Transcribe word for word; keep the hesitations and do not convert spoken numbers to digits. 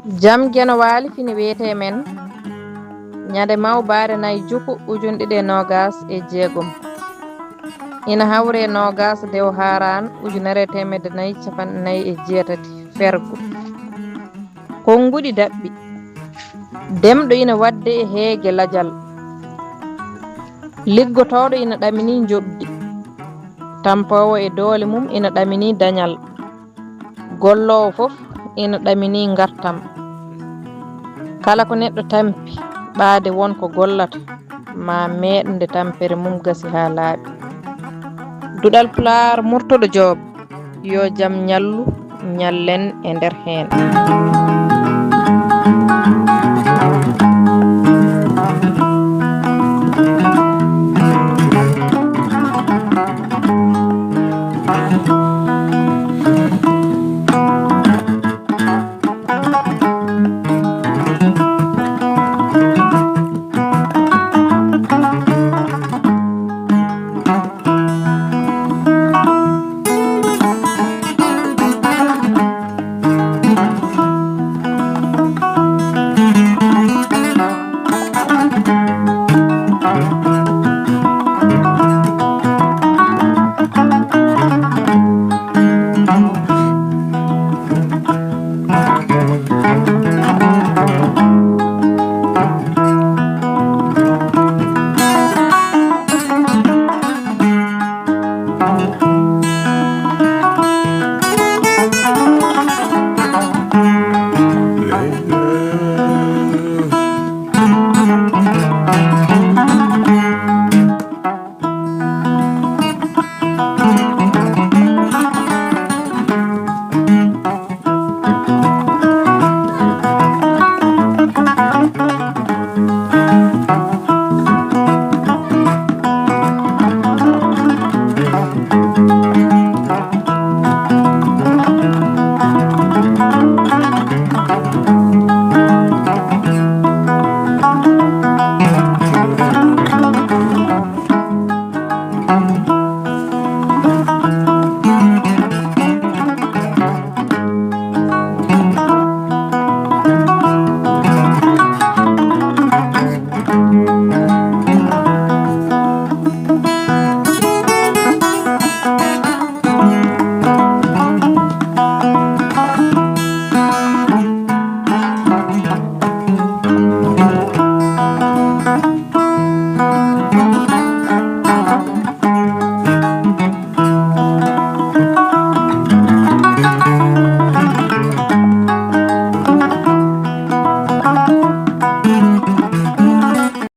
Jam Geno Waali fini wiyetee men ñande mawbaare nay juku ujunɗiɗi e noogas e jeegom. Ina hawre noogas dew haaraan ujunere e teemedde nay capanɗe nay e jeetati fergu. Konnguɗi daɓɓi. Demɗo ina waɗde e heege lajal. Liggotooɗo ina ɗaminii njoɓdi. Tampoowo e doole mum ina ɗaminii dañal. Golloowo fof ina ɗaminii ngartam. Kala ko neɗɗo tampi ɓaade won ko gollata, ma meeɗ nde tampere mum gasi haa laaɓi. Duɗal Pulaar Murtoɗo Joob, yo jam ñallu, ñallen e nder heen.